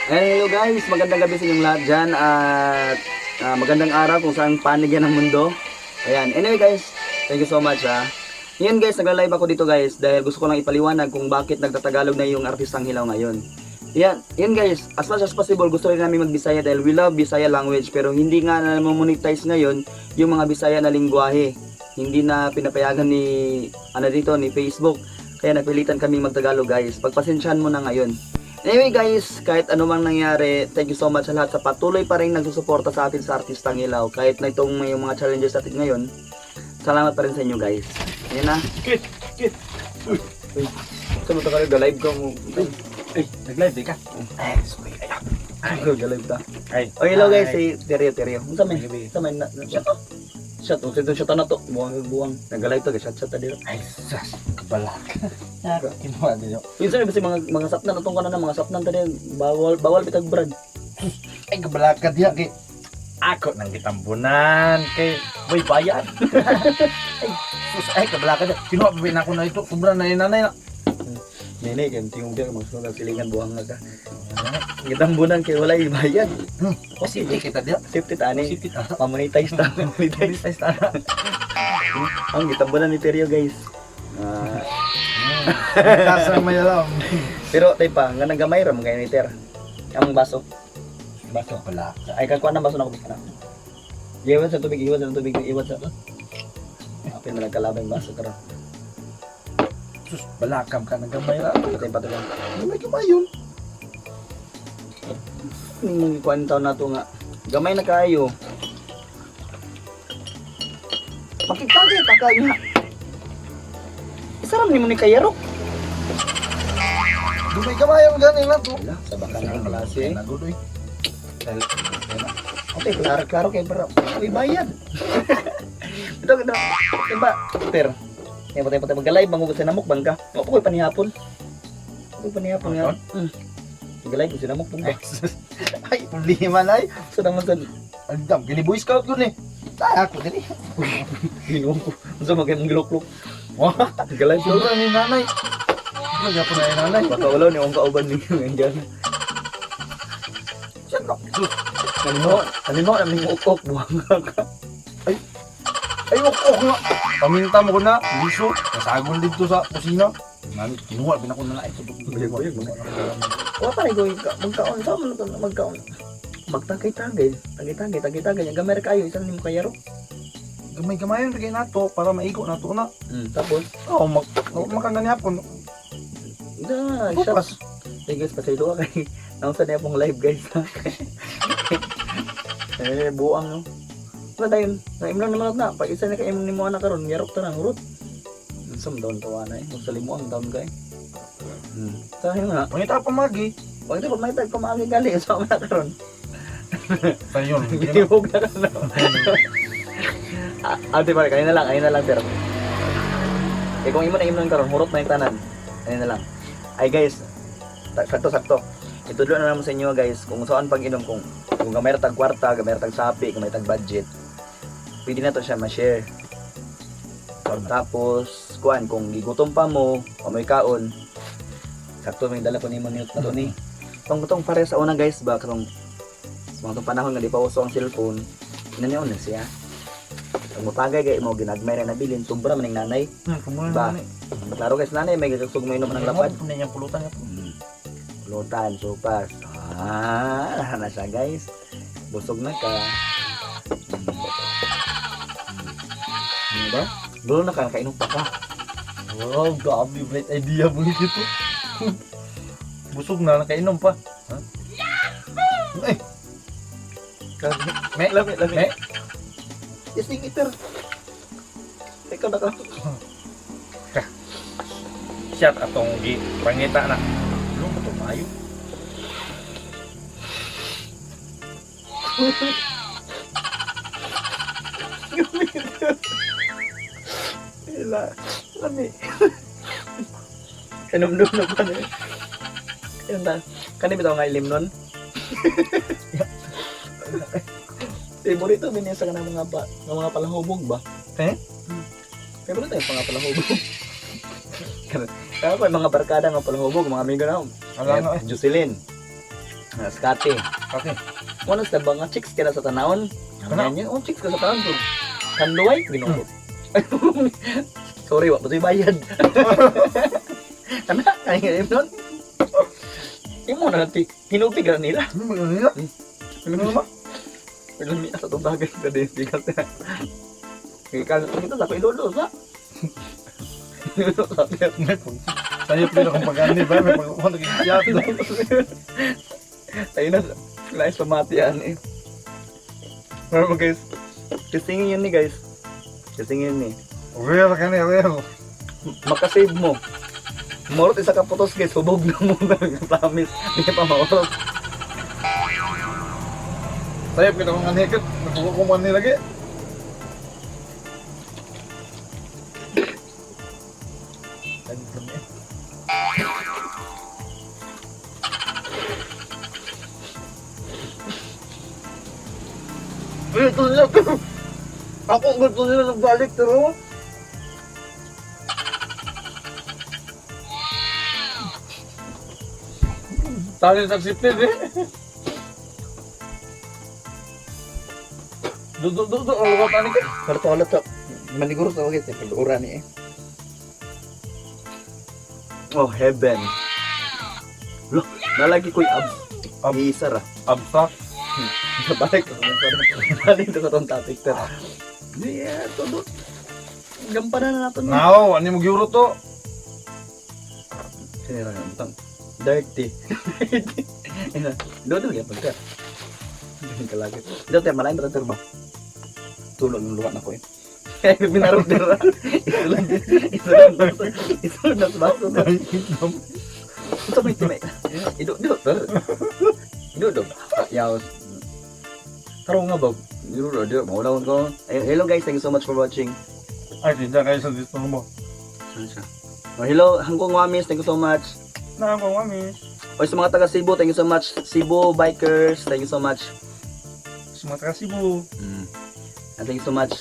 Eh, hello guys, magandang gabi sa inyong lahat dyan at magandang araw kung saan panig yan ang mundo. Ayan, anyway guys, thank you so much ha. Ngayon guys, nagla-live ako dito guys dahil gusto ko lang ipaliwanag kung bakit nagtatagalog na yung artistang hilaw ngayon. Yan, yan guys, as much as possible gusto rin namin magbisaya dahil we love Bisaya language, pero hindi nga na monetize ngayon yung mga Bisaya na lingwahe. Hindi na pinapayagan ni ano dito ni Facebook. Kaya napilitan kaming magtagalog, guys. Pagpasensyahan mo na ngayon. Anyway guys, kahit ano mang nangyari, thank you so much sa lahat sa patuloy pa rin nagsusuporta sa atin sa Artistang Hilaw. Kahit na itong may mga challenges natin ngayon, salamat pa rin sa inyo guys. Ayan na. Kit, kit. Uy, sa mo Tagalog, live ka mo. Ay, nag-live di ka? Ay, sorry. Ay, Ay, live ta. ay. Okay, hello guys, si Teryo, Teryo. Unsa may? Gabi. Unsa may shot oh. Shot, oh, sito shot na to. Buwang buwang. Nag-live to, shot shot ta dito. Ay, sus, kabalak. Kinuha din yun. Minsan may basi mga sapnan atong kanan mga sapnan ta din. Bawal bawal bitag brand. Ay, kabalak ka diya kay ako nang gitambunan kay way bayad. Ay, sus, ay, kabalak ka diya. Kinuha pa ba ako na ito? Sobra na yun, nanay na. Nene, kay tingog diya magsunod ang silingan, buwang nga ka. Gitambunan kay walay bayad. Safety kita diya. Safety ta ani. Safety ta. Pamonetize ta, monetize. Monetize ta na. Ang gitambunan ni Teryo guys. Ah, Tasa may alam. pero tay pa, nga nang gamay ra mo kay ni Ter. Among baso. Baso. Kabalak. Ay, kakuha ng baso na ko na. Iwan sa tubig, iwan sa tubig, iwan sa. Apil na nagkalabay yung baso karon. Sus, balakam ka naggamay ra. Patay pa lang. Gamay gamay yun. Ning kuan taon na to nga. Gamay na kayo. Pakitagay pa kayo nga. Isaram nimo ni kayarok. Gamay gamay ang ganin na to. Wala, sa baka na ang klase. Nagudoy. Okay, klaro klaro kay pero uy bayad. Ito ito. Diba? Per. Yan patay patay magalay bango sa namok bangka. Wa pa koy panihapon. Wa koy panihapon nga. Magalay ko sa namok bangka. Ay, problema na ay. Sa naman sa Ang dam, gini Boy Scout yun eh. Ay, ako din eh. Ginoo ko. Unsa man kay mong giluklok? Wah, Magalay ko. sobra ni nanay. Sobra niya po na ni nanay. Baka wala ni akong kauban ni ngayon. Siya ka. Sus, Kanimo, kanimo na ming ukok buwang ka. ay, ok, ok nga. Paminta mo ko na. Liso. Nasagol dito sa kusina. Nani, kinuha, binako na lang. Buyag, buyag. Wa pa rin magkaon sa man to magkaon. Magtagay-tagay, tagay-tagay, tagay-tagay. Ang gamay ra kayo isa nimo kayaro. Gamay-gamayon bigay nato para maigo nato na. Tapos, Oo, mag makangani hapon. da, shot. Bukas. Hey guys, pasaylo ka kay nausa na pong live guys. Eh, buang no. Wala dayon. Naimlan naman na. Pag isa na kay imong nimo ana karon, yarok ta nang urot. Unsam daon tawa na eh. Sa limo ang daon kay. Sayo nga. Pangita pa magi. Pag di ko may tag pamaagi gali sa mga karon. Sayon. Gihog na ka na. Ah, di pare, kanina lang pero. Eh kung imo na imnon karon, hurot na yung tanan. Kanina lang. Ay guys, sakto sakto. Itudlo na naman sa inyo guys kung saan pag-inom kung gamay ra tag kwarta, gamay ra tag sapi, gamay tag budget. Pwede na to siya ma-share. Tapos, kuan kung gigutom pa mo, o may kaon, sakto may dala ko nimo niyot na to ni. Tong tong pare sa una guys ba katong sa mga tong panahon nga di pa uso ang cellphone, inanion na siya. Pag mapagay kay mo ginagmay ra nabilin, sobra man ning nanay. Kumuna Ba? nanay. Klaro guys, nanay may gagagsug mo inom ng lapad. Kumuna niyang pulutan niya po. Pulutan, sopas. Ah, na siya guys. Busog na ka. Ano ba? Dulo na ka, kainom pa ka. Wow, grabe, bright idea mo dito. Busog na, nakainom pa. Ha? Ay, me, Lami, lami. me. Ising iter. Ikaw na ka. Shot atong gi pangita na. Ano ba to maayo? Ila, lami. Kanumdum na pa na. Ayun na. Kani bitaw nga ilim nun? Favorito din niya sa kanang mga pa, nga mga palahubog ba? Eh? Favorito yung mga palahubog. Kaya pa mga barkada nga palahubog, mga amigo na. Ala nga eh. Jocelyn. Skate. Okay. Ano sa ba nga chicks kaya sa tanawon? Kana? Yan yun, oh, chicks ka sa tanawon. Bro. Kanluway, ginoo. Sorry, wa pa to'y bayad. Kana, kaya nga yun nun. Imo na natin, hinubig ra nila. Ano ba nila? Ano ba? Lami sa itong bagay sa bigat na. Kaya kita sa ko ilolo sa. Ilolo sa May pag sayop din akong pag-ani ba? May pag-uwan naging Ayun na, nice pamatian eh. Pero guys, kasingin yun ni guys. Kasingin ni. Real ka ni, real. Makasave mo. Morot isa ka putos guys, hubog na mo na. Promise, hindi pa maurot. Sayop kita kong anhikit. Nagkukukuman ni lagi. Uy, ito nila. Ako gusto nila nagbalik, pero... Talent accepted eh. Do do do do ang lugar tani ka. Pero to ulit to. Maniguro sa guys, eh, pag-ura ni eh. Oh, heaven. Lo, nalagi ko'y abs. Ab. Isa ra. Abstract. Balik ko sa balik ko sa tong topic pero. Yeah, todo. Gampanan na nato no. Now, ani mo gyuro to? Sinira na butang. Dirty. Dirty. Do do gyapon ka. Ganun ka lagi. Dito tayo malain ba tayo ba? Tulog ng luha na ko eh. Kaya binarog dira. Isulod isulod isulod na sa baso. Ito may timay. Ido do ter. Ido do. Yaw. Karon nga ba? Ido do do. Maulawon ko. Ay, hello guys, thank you so much for watching. Ay, tinda kayo sa dito mo. Ano siya? Oh, hello, Hangkong Wamis, thank you so much. Na ako, mami. Oy, sa mga taga Cebu, thank you so much. Cebu Bikers, thank you so much. Sumatra Cebu. And thank you so much.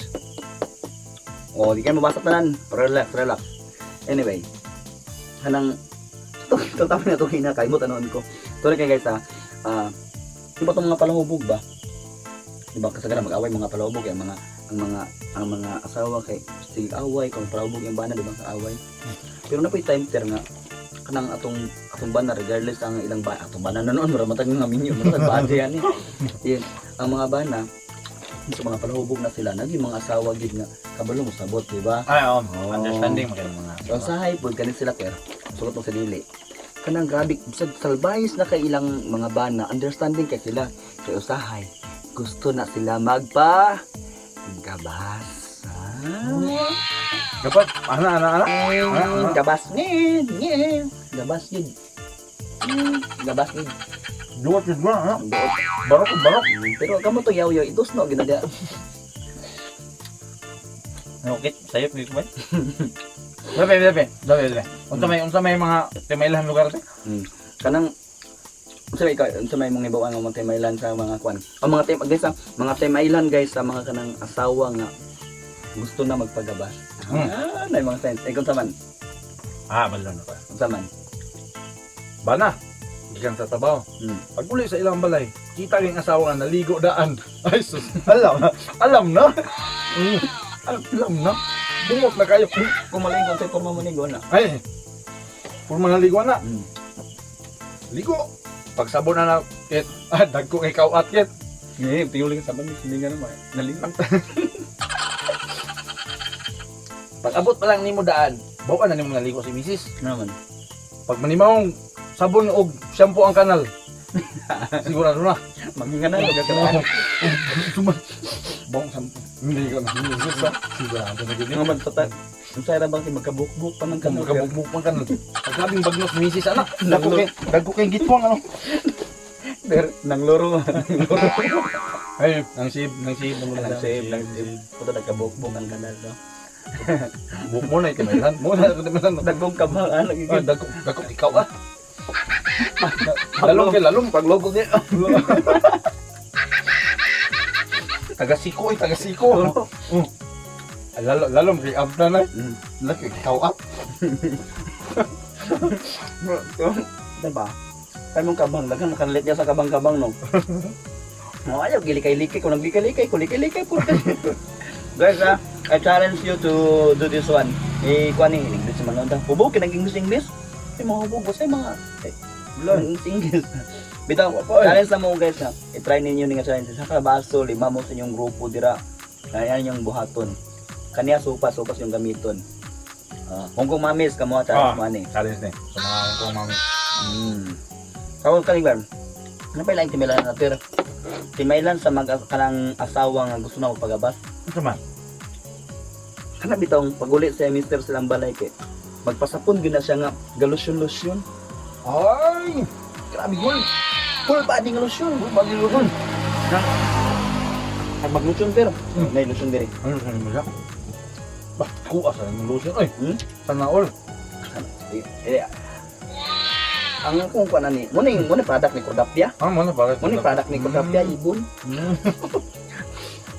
Oh, di kayo mabasa tanan. Relax, relax. Anyway, hanang ito, ito tama na ito hinakay mo tanon ko. Tuloy kay guys ha. Ah, di ba itong mga palahubog ba? Di ba kasagaran mag-away mga palahubog ang mga ang mga ang mga asawa kay sige away kung palahubog yung bana di ba kaaway. Pero na po'y time ter nga kanang atong atong bana regardless ang ilang ba atong bana na noon mura matag nga minyo mura tag baje yan eh. Yun, ang mga bana sa mga palahubog na sila naging mga asawa gid nga kabalo mo sabot di ba? Ay, oh, Oh. understanding mo kayo mga. So sa pod kanin sila pero sulot mo sa dili. Kanang grabe bisag salbayes na kay ilang mga bana, understanding kay sila kay usahay. Gusto na sila magpa gabas. Ah. Dapat, ana, ana, ana. Ana, ana. Gabas ni, ni. Gabas yun. Gabas yun. Duwat yun ba, ana? Buot. Barok, barok. Pero kamo to yaw yaw itos no ginada. Okay, sayop ni kumay. Dabe, dabe, dabe, dabe. Unsa may mga timaylahan lugar te? Kanang unsa may ikaw unsa may mga ibaw ang mga timaylan sa mga kwan. Ang mga tim guys, ah, mga timaylan guys sa mga kanang asawa nga gusto na magpagabas. Ah, na mga sense. Eh, kung sa man, Ah, balon na pa. unsa man. Bana. Gikan sa trabaho. Pag uli sa ilang balay, kita yung asawa nga naligo daan. Ay sus, alam na. Alam na. Alam na. Bumot na kayo. Kung malain kung sa porma mo ni gona. Ay. Puro mga ligo na. Ligo. Pagsabon na na, kit, ah, dagko kay kauat kit. Ngayon, tingulin sa man, hindi nga naman. Nalingan. Pag abot pa lang nimo daan, bawa na nimo naligo si misis. Naman. Pag manimawong sabon og shampoo ang kanal. Sigurado na. Manginga na, magkakaan. Suman. Bawang shampoo. Hindi ko na. Misis ha. Sigurado na gini. Nga man, tata. Ang sayra bang magkabukbuk pa man Kung kanal. magkabukbuk man kanal. Pag sabing bagnos misis anak. Dagko kay gitwang ano. Pero, nang loro. Nang loro. Ay, nang sib, nang sib, Nang save, nang save. Puta, nagkabukbuk ang kanal, no? Buk mo na itimaylan. Mo na itimaylan. Dagkong kabang, ah, Ah, nagiging. dagko, dagko ikaw ah. Lalong kay lalong Paglogo niya. Tagasiko eh, tagasiko. Mm. Lalo, lalong kay abna na. Laki ikaw ah. Diba? Kay mong kabang, daghan makalit niya sa kabang-kabang, no. No, ayaw gilikay-likay ko naglikay-likay ko likay-likay po. Guys, ah, I challenge you to do this one. Eh, kuan ni English man lang. Hubog kay nag English English. Eh, mga hubog basta mga eh, English English. Bitaw, Wapoy. challenge na mo, guys, ha. I-try ninyo ni nga challenge. Sa kabaso, lima mo sa inyong grupo dira. Ayan yung buhaton. Kaniya sopas, sopas yung gamiton. Ah, Hong Kong Mamis, kamo challenge mo ani. Challenge ni. Sa mga Hong Kong mami. Tawag ka ba? Ano pa ilang timailan na pero timailan sa mga kanang asawa nga gusto na magpagabas. Ito man. Kana bitong paguli sa mister silang balay kay magpasapon gyud na siya nga galusyon-lusyon. Ay! Grabe gol. Full body nga lotion. Uy, bagi luton. Ay maglusyon pero may lotion diri. Ano sa mo siya? Bah, kuha sa imong lotion. Ay, sana all. Eh, eh, ang akong kuan ani, mo ni product ni Cordapia. Ah, mo na para. Mo ni product ni Cordapia ibon.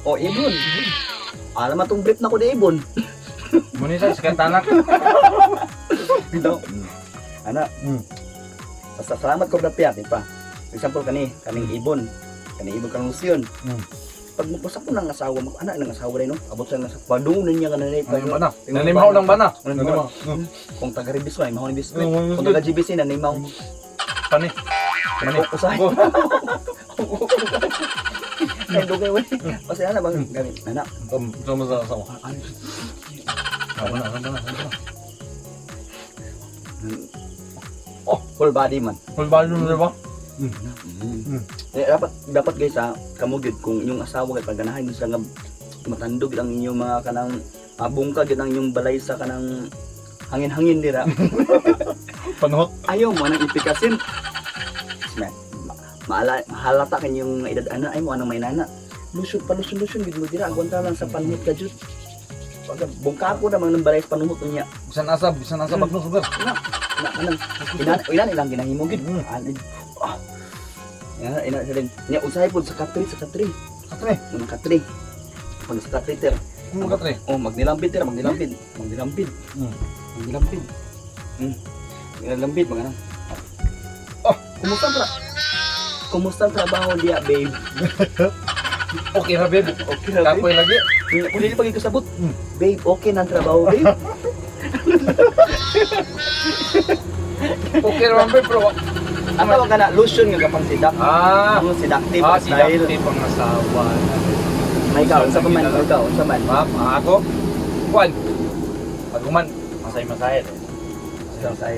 O ibon. Alam atong brief na ko di ibon. Mo ni sa tanak. Bitaw. Ana, basta salamat Cordapia, di pa. Example kani, kaning ibon. Kaning ibon kanang lotion. Pag mapasa ko ng asawa, mag anak ng asawa rin, no? Abot sa nasa padung niya ka na rin. Ano ba na? Nanimaw lang ba na? Nanimaw. Nanimaw. Kung taga Rebis ko, imaw ni biskuit. Mm, Kung taga GBC, nanimaw. Pani. Pani. Usahay. Go. Ay, dugay, wey. Kasi ana bang gamit? Anak. Sama sama sama. Ano? Ako na, ako na, ako na. Oh, full body man. Full body mo, di ba? Eh, dapat dapat guys ha, kamo gyud kung inyong asawa kay pagganahan gyud sila nga matandog ang inyong mga kanang bungka gyud ang inyong balay sa kanang hangin-hangin dira. Panuhot. Ayaw mo nang ipikasin. Smack. Maala mahalata kanyong edad ana ay mo anang may nana. Lusod pa lusod lusod gid mo dira agwanta lang sa panuhot ka jud. Pag bungka ko namang nang balay sa panuhot niya. Bisan asa bagno sugar. Na na kanang ina ina ilang ginahimo gid. Ah. Ya, ina sila. Nya usahay pod sa katri sa katri. Katre. Unang katri. Pag sa katri ter. Ano katre? Oh, magnilampid ter, magnilampid. Magnilampid. Magnilampid. Magnilampid mga nang. Oh. Kumusta ang kumusta ang trabaho diya, babe? Okay ra, babe. Okay na, babe. Kapoy lagi. Kung dili pa kasabot. Babe, okay na ang trabaho, babe. Okay ra man, babe, pero Ang tawag ka na, lotion nga kapang sidak. Ano, seductive Ah, si style. Dante pang asawa. May ikaw, unsa pa man, ikaw, unsa man. Ma'am, ako. Kuan. Pag human, masay-masay. Masay.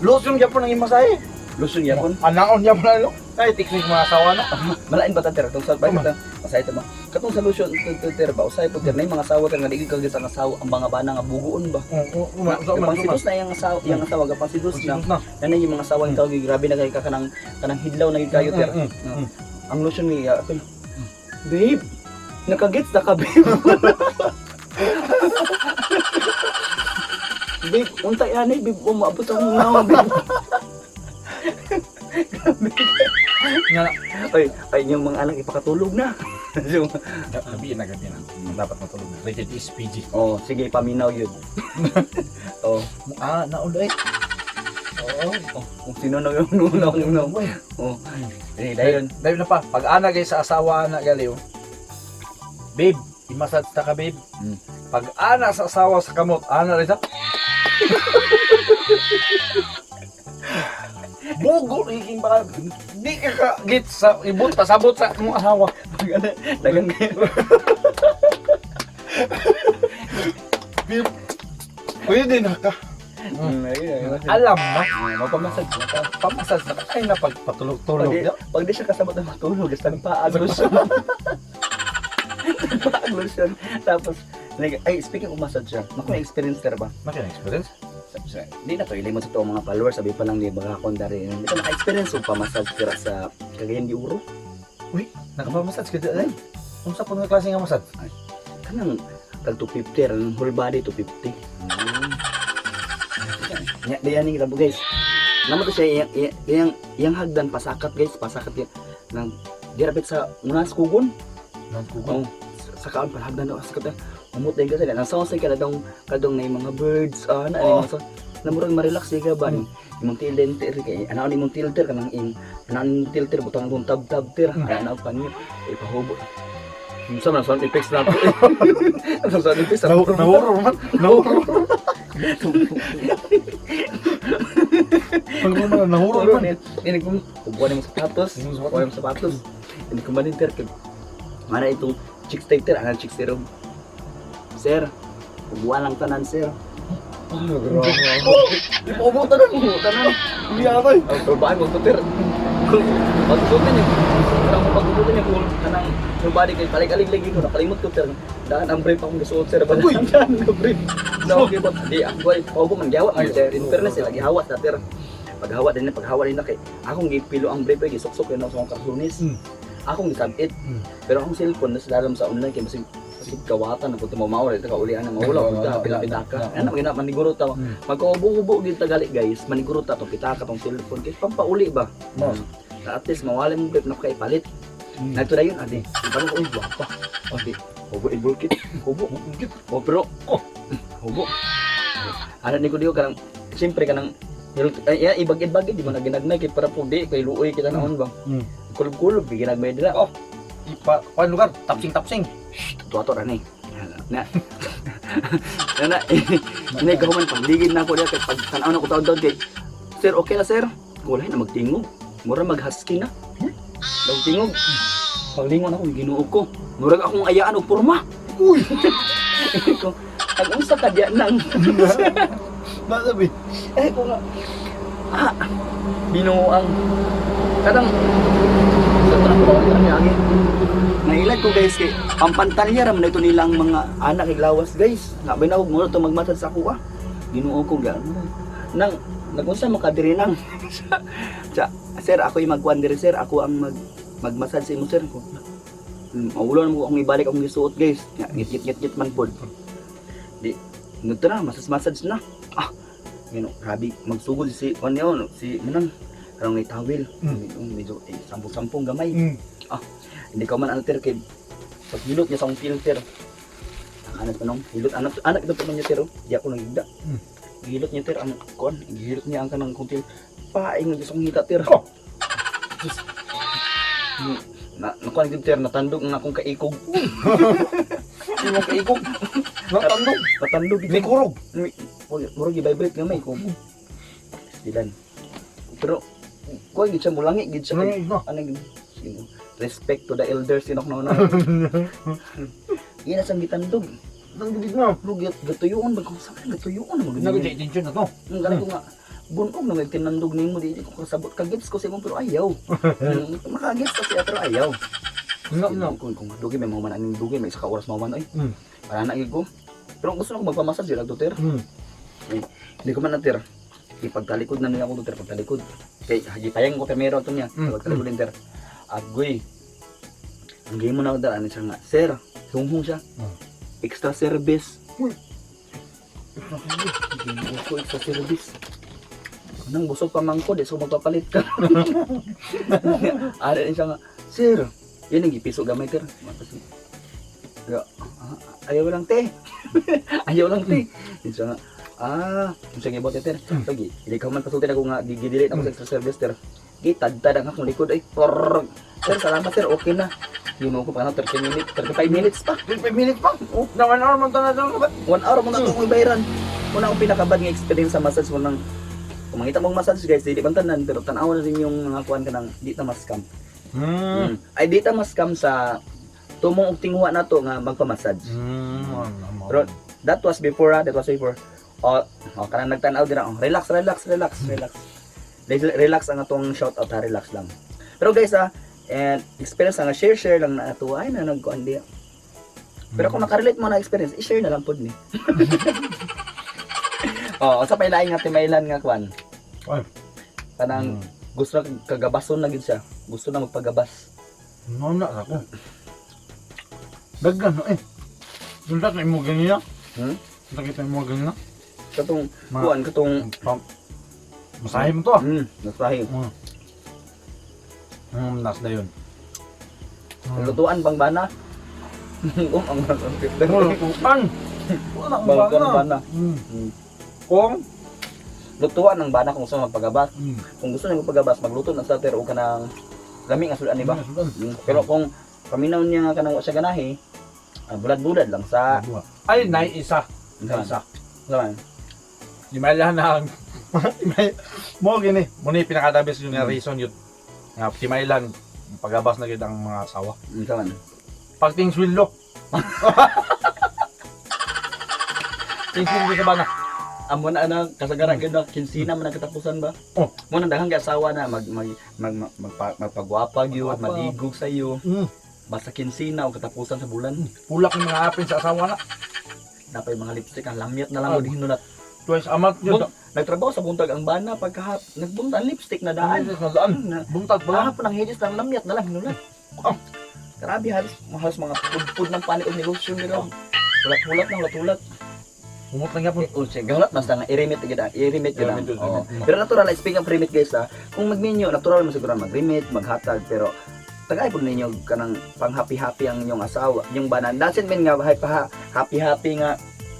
Lotion gyapon ang imasahe. Lotion yapon. Anaon gyapon na lo. Kay teknik mga asawa na. Malain ba ta ter tong sa Tama. ba masay ta ba? Katong sa lotion ter ba usay po ter na yung mga asawa ter nga di ka sa asawa ang mga bana nga bugoon ba. Oo, uma, Kapang uma, uma. sidus na iyang asawa, iyang asawa kapang sidus na. Na. Nanay yung mga asawa ikaw grabe na kay ka kanang kanang hidlaw na gyud kayo ter. Ang lotion ni apel. Babe, nakagets na ka, babe. Babe, unta yan eh, babe, umabot ang naon, babe. Nga na. Ay, ay, yung mga anak ipakatulog na. Gabi na, gabi na. Dapat matulog. Rated is PG. Oh, sige, paminaw yun. Oh, Ah, naon eh. oo. Oh, kung sino na yung nunaw, nunaw. Oh, eh, dayon. Dayon na pa. Pag ana gay sa asawa ana galiw. Babe, imasad ta ka, babe. Pag ana sa asawa sa kamot, ana rin sa Bugo iking baka di ka ka git sa ibot pasabot sa imong asawa. Dagan kayo. Babe, pwede na ka. Ayun, ayun. Alam na. Mapamasad ka. Pamasad na ka. Ay na pagpatulog-tulog. Pag di siya kasabot na matulog, basta paaglos siya. Paaglos siya. Tapos, like, ay, speaking of massage siya, naku, na-experience ka ba? Maki na experience? Hindi na to, ilimot sa to mga followers, sabi pa lang di baka konda rin. Hindi ka naka-experience og pamassage ka sa Cagayan de Oro. Uy, nakapamasad ka dyan. Unsa po nga klase nga masad? Kanang tag 250, ang whole body 250. Nya, diyan yung rabo, guys. Naman to siya iyang, iyang, iyang, iyang hagdan pasakat, guys, pasakat yan. Nang dirapit sa unas kugon. Nang kugon. Oh, sa kaon pa hagdan daw sakat. Umot din kasi nang sound sa kadtong kadtong na mga birds ah na mga sound na murag ma-relax ka ba ni imong tilter kay ana ni imong tilter kanang im ana ni imong tilter butang akong tab-tab ter ay ana pa niyo ipahubo. Unsa man ang sound effects na to? Ang sound effects na Nahuror man. Nahuror. Pag man nahuror Nahuror man. ni kung kubuan imong sapatos, Imong sapatos. kubuan imong sapatos. Hindi ko manin ter kay mana itong chicks tape ter, ana chicks ter. Sir, kubuan lang tanan, sir. Oh, grabe. Oh, ipaubot tanan. Tanan. Hindi atoy. Ang turbaan mo to ter. Pagsusutin niya. Kanang pagsusutin niya kung kanang nobody kay palig-alig lagi ko nakalimot ko ter. Daan ang brief akong gisuot, sir, ba? Uy! Daan ang brief. No, okay po. Di ako ay paubo man gihawa man sir. In fairness sila gihawa sa ter. Paghawa din na kay akong gipilo ang brief ay gisuksok yun ako sa akong karsunis. Akong gisabit. Pero akong cellphone nasa dalam sa online kay basig basig kawatan na punta mo mao ka ulian ang maulaw punta pila pitaka. Ano gina maniguro ta. Magkaubo-ubo gyud ta gali, guys. Maniguro ta tong pitaka tong cellphone kay pampauli ba. Mo. Na at least mawala mo brief na kay palit. Nagto dayon adi. Parang ko, uy, gwapa. Adi, hubo ibulkit. Hubo. Oh, pero oh, hubo. Ana ni ko diyo kanang siyempre kanang ay, ya, ibag-ibag di mo na ginagnay kay para po di kay luoy kita naon ba. Kulob-kulob ginagmay dira. Oh. Ipa, kuan lugar, tapsing-tapsing. Tuwa to ra ni. Na. Na na. Inay gahuman pagligid na ako diya kay pag tan-aw na ko taon kay sir, okay na sir. Wala na magtingog. Mura mag-husky na. Daw tingog. Paglingon ako Ginoo ko. Murag akong ayaan og porma. Uy! Ko, ag unsa ka diya nang Nasabi. eh ko nga ah binuang kadang sa tanang ko ang agi nailad ko, guys, kay ang pantalya ra man ito nilang mga anak kay lawas, guys, nga ba na og mura to magmatad sa ako ah. Ginoo ko ga nang nagunsa makadiri nang sa sir, ako yung magkuan diri sir, ako ang magmasad sa imo sir ko. Maulo na mo akong ibalik akong gisuot, guys. Nga, ngit ngit ngit ngit man pod di ngadto na masas-masad na ah. Ngano grabe magsugod si kuan niyo si manang karong may tawil. Medyo eh, sampung-sampung gamay. Hindi ka man alter kay paghilot niya sa akong filter. Anak pa nung hilot anak anak ito pa niya pero di ako nagigda. Gihilot niya ter ang kuan, gihilot niya ang kanang kong til. Paing gusto kong hita ter. Oh. Diyos. Na nakuan gid ter natandog ang akong kaikog. Imong kaikog. Natandog. Natandog gid. Ni kurog. Murag gi-vibrate gamay ko. Stilan. Pero kuan gid siya mulangi gid siya. Mulangi, no? Ano gid? Sino? Respect to the elders sinok na una. Iya na siyang gitandog. Nang gid na. Lugit gatuyoon ba kung sa gatuyoon mo Nag attention na to. Ang galing ko nga bunog na tinandog nimo di ko kasabot kagets ko sa imong pero ayaw. Makagets ko siya pero ayaw. Nga na. Kung dugi may mahuman aning dugi may isa ka oras mahuman oy. Para na gyud ko. Pero gusto na ko magpamassage lang to ter. Hindi ko man natir. Ipagtalikod na niya ako to ter pagtalikod. Kay gipayang ko primero to niya. Pagtalikod din ter. Agoy. Ang game mo na ako ano siya nga. Sir, hunghong siya. Extra service. Uy. Ginoo ko, extra service. Nang busog pa man ko, di so magpapalit ka. Ano siya nga, sir, yun ang gipiso gamay ter. Ya, ah, ayaw lang te. Ayaw lang te. Yun siya nga, ah, yun siya nga ibot ter. So, gi, hindi ka man pasulti na ko nga, gigidilit ako sa extra service ter. Gitadtad ang akong likod ay, porr. Sir, salamat sir, okay na. Yun ako pa na 30 minutes, 35 minutes pa. 5 minutes pa. Oh, na 1 hour man to na to. 1 hour mo na akong ibayaran. Una akong pinakabad nga experience sa massage mo nang kung mangita mong massage guys, di man tanan pero tan-aw na rin yung mga kuan ka nang di ta mas-scam. Ay di ta mas-scam sa tumong og tinguha nato nga magpa-massage. Pero that was before ah, that was before. Oh, oh kanang nagtan-aw dira, oh, relax, relax, relax, relax. Relax ang atong shout out ha, relax lang. Pero guys ah, and experience nga share share lang na ato ay na nagkuan di. Pero kung nakarelate mo na experience, i-share na lang pod ni. Oh, unsa pa ilaing nga timailan nga kuan? Ay. Kanang gusto na kagabason na gid siya. Gusto na magpagabas. No na ako. Daghan no eh. Sundat na imo ganina. Hmm? Sundat kita imo ganina. Katong Ma- kuan katong Masahe mo to ah. Nasahi. Nas na yun. Lutuan bang bana? Um, ang Lutuan. Wala ang Bangko ng bana. bana. Kung Lutuan ng bana kung gusto magpagabas. Kung gusto niya magpagabas, magluto ng sa pero og kanang lami nga sudan, di ba? Pero kung paminaw niya nga kanang wa siya ganahi, bulad-bulad lang sa Ay, nay isa. Unsa man? Isa. Unsa man? Di na ang mo gini, mo ni pinakadabis yun nga reason yun. Nga timailan pagabas na gid ang mga asawa. Unsa man? Pagting sweldo. Ting sweldo sa bana. Amo na ana kasagaran gyud na kinsina man ang katapusan ba? Oh. Mo nang daghang asawa na mag mag mag, magpagwapa gyud, Magpagwapa. maligog sa iyo. Basta kinsina o katapusan sa bulan. Pulak ng mga apin sa asawa na. Napay mga lipstick ang lamyat na lang mo hinunat. Twice a month yun. Nagtrabaho sa buntag ang bana pagkahap, nagbunta ang lipstick na daan. Daan. Daan. Na, Buntag pa lang. Hapon ang hedges ng lamyat na lang hinulat. Ah. Grabe, halos, halos mga pudpud ng panit og negosyo nila. Hulat-hulat na hulat-hulat. Humot lang yapon. Oh, sige, gahulat mas nga i-remit gid ang i-remit gid ang. I-remit, Oo. i-remit. Pero natural, speaking of remit guys ha, kung magminyo, natural man siguro mag-remit, maghatag, pero tagay po ninyo kanang pang happy-happy ang inyong asawa, yung banan. Doesn't mean nga happy-happy nga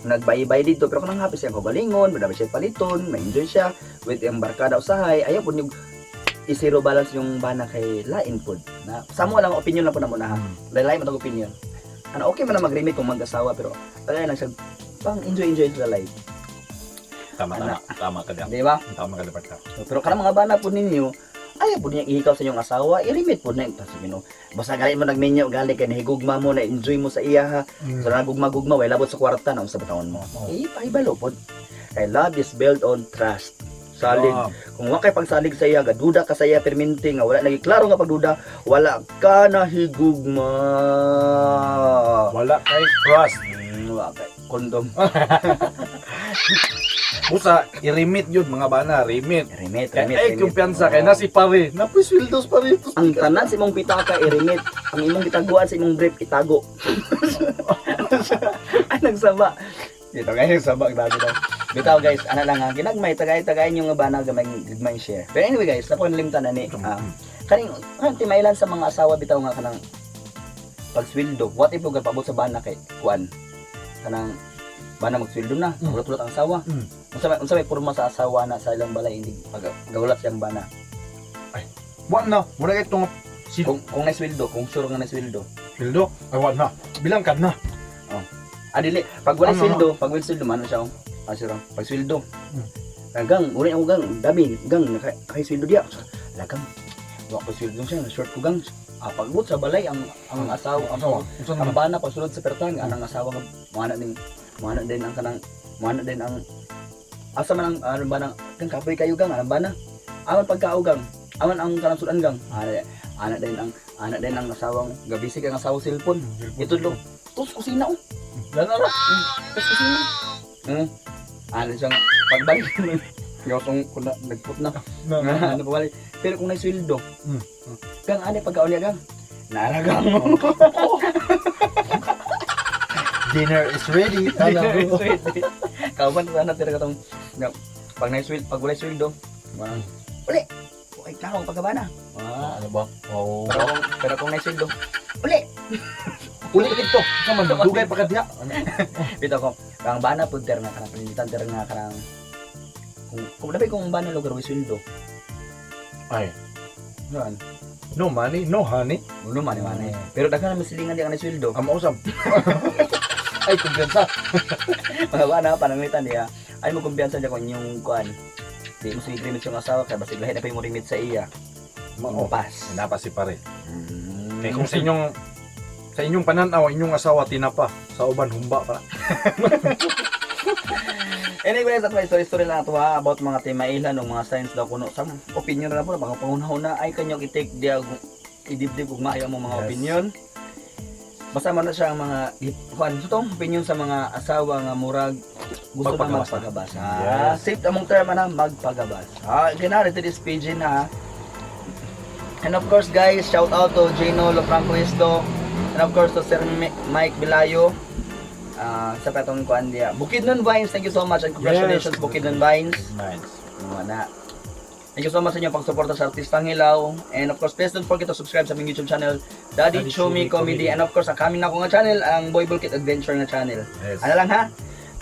nagbaybay dito, pero kanang happy siya kaugalingon, madami siya paliton, ma-enjoy siya with ang barkada usahay, ayaw po ninyo i-zero balance yung bana kay lain pod. Na sa mo lang opinion lang po na muna ha. Lain man tong opinion. Ano, okay man na mag-remit kung mag-asawa, pero tagay lang siya pang enjoy-enjoy sa life. Tama, tama. Tama ka diyan. Di ba? Tama ka dapat ka. So, pero kanang mga bana po ninyo, ayaw po niya ihikaw sa inyong asawa, i-remit po na. Tapos, basta gali mo nagminyo, gali kay nahigugma mo, na-enjoy mo sa iya ha. So, nagugma-gugma, way labot sa kwarta na unsa bataon mo. Oo. Eh, pahibalo po. Kay love is built on trust. Salig. Ah, Kung wa kay pagsalig sa iya, gaduda ka sa iya perminti nga wala nagi klaro nga pagduda, wala ka nahigugma. Wala kay trust. Wa kay kondom. Busa, i-remit yun mga bana, remit. Remit, Kay remit, ay remit. kumpiyansa kay Oo. na si pare. Napoy sweldos pare. Ang tanan sa imong pitaka i-remit, ang imong gitaguan sa imong brief itago. Ay nagsaba. Dito guys, nagsaba grabe daw. Bitaw guys, ana lang ha, ginagmay tagay-tagay yung nga bana gamay gamay share. Pero anyway guys, napo nalimtan na ni. Kaning kan timailan sa mga asawa bitaw nga kanang pagsweldo. What if lugar paabot sa bana kay kuan? Kanang bana magsweldo na, hulat-hulat ang asawa. Unsa may porma sa asawa na sa ilang balay hindi pag gahulat siyang bana. Wa na, mura kay tong si Kung naisweldo, kung sure nga naisweldo. sweldo. Ay wa na. Bilang kad na. Ah, dili. Pag wala Ano, sweldo, pag wala sweldo, mano siya, oh. Ah, sure. Pag sweldo. Gang, uli ako gang, dami, gang, naka, kay sweldo diya. Lagang, wa ko sweldo siya, short ko gang. Ah, pagbut sa balay, ang asawa, ang, Asawa. Unsa ang naman? bana, pagsulod sa pertang, anang asawa nga, mga din ang kanang, mga din ang, asa man ang, ano ba nang, gang, kapoy kayo gang, anang bana. Aman pagkao gang, aman ang kanang sudan gang. Ana, ana din ang asawang, gabisik ang asawa cellphone. Ito lo, tos kusina oh. Yan na ra. Tapos kasi na. Ano siya nga, pagbalik nun. Gawas kung na, nagput na. Na, na. Ano pabalik. Pero kung naisweldo, gang, ano pagkaon niya gang? Naragang mo. Dinner is ready. Kauban sana tira katong nga, pag naisweldo, pag wala sweldo, uli. Okay, klaro ang pagkabana. Ah, Ano ba? Oh. pero kung naisweldo, uli. Uli dito. Unsa man dugay pa ka diha. Bitaw ko, ang bana po ter nga kanang paninitan ter nga kanang kung labi kung bana lugar way sweldo. Ay, Yan. no money, no honey. Uno man man eh. Pero daghan naman silingan di ka na sweldo. Amo usab. Ay, kumpiyansa. Mga bana pananglitan niya. Ay mo kumpiyansa niya kung inyong kuan. Di mo sige remit yung asawa kay basig lahi na pa yung remit sa iya. Mao. Pass. Napa si pare. Kay kung sa inyong pananaw, inyong asawa tinapa, sa uban humba pa. Anyway, sa story story lang ato ha about mga timailan o mga signs daw kuno sa opinion na po baka pangunahuna ay kanyang i-take diya idibdib ug maayo ang mga opinion. Basta man na siya ang mga kuan so tong opinion sa mga asawa nga murag gusto na Magpagabasa. magpagabasa. Yes. Safe among term na magpagabasa. Ah, kinari to this page na. And of course guys, shout out to Jano Lofranco Isto. And of course to Sir Mike Bilayo. Ah, sa patong kuan diya. Bukidnon Vines, thank you so much and congratulations Yes. Bukidnon Vines. Nice. Wala. Thank you so much sa inyong pagsuporta sa Artistang Hilaw. And of course, please don't forget to subscribe sa aming YouTube channel, Daddy Daddy Chumi Chumi Comedy. Comedy. And of course, ang kaming na nga channel, ang Boy Bulkit Adventure nga channel. Yes. Ano lang ha?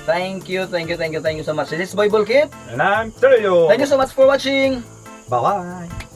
Thank you, thank you, thank you, thank you so much. This is Boy Bulkit. And I'm Teo. Thank you so much for watching. Bye-bye.